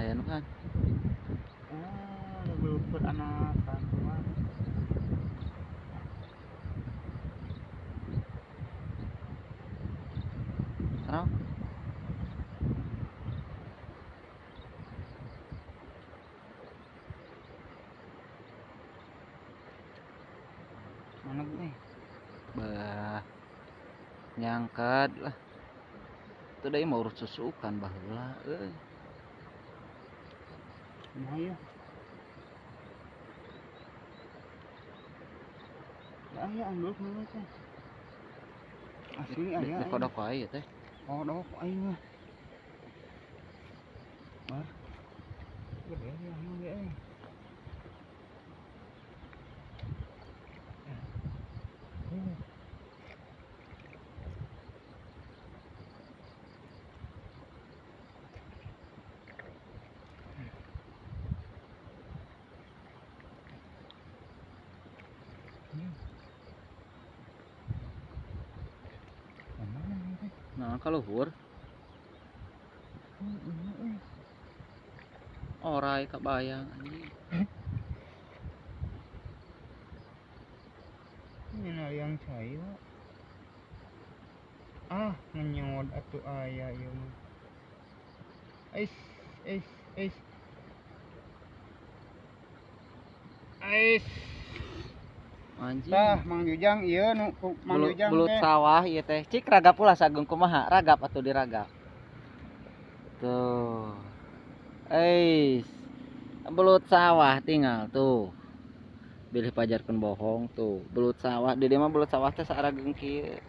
Aya nu kan. Ah, belut anakan mah. Terang. Mana nih? Bah. Nyangkat lah. Itu deui mah urut susukan baheula euy. Nah ya. Aya ambil mana teh? Asli aya. Di kodok wae teh. Kodok aing mah. Bar. Gede ya emang ge euy. Nah, kalau luhur. Orai kabayang anjing. Ini yang cai. Ah, ngenyod atuh aya ieu mah. Ais, ais, ais. Ais. Anjing. Tah, Mang Jujang ieu nu Mang Jujang belut teh. Sawah ieu teh. Cik ragap ulah sageung kumaha? Ragap atuh diragap. Tuh. Eis. Belut sawah tinggal tuh. Bilih pajarkeun bohong tuh. Belut sawah di dieu mah belut sawah teh saarageung kieu.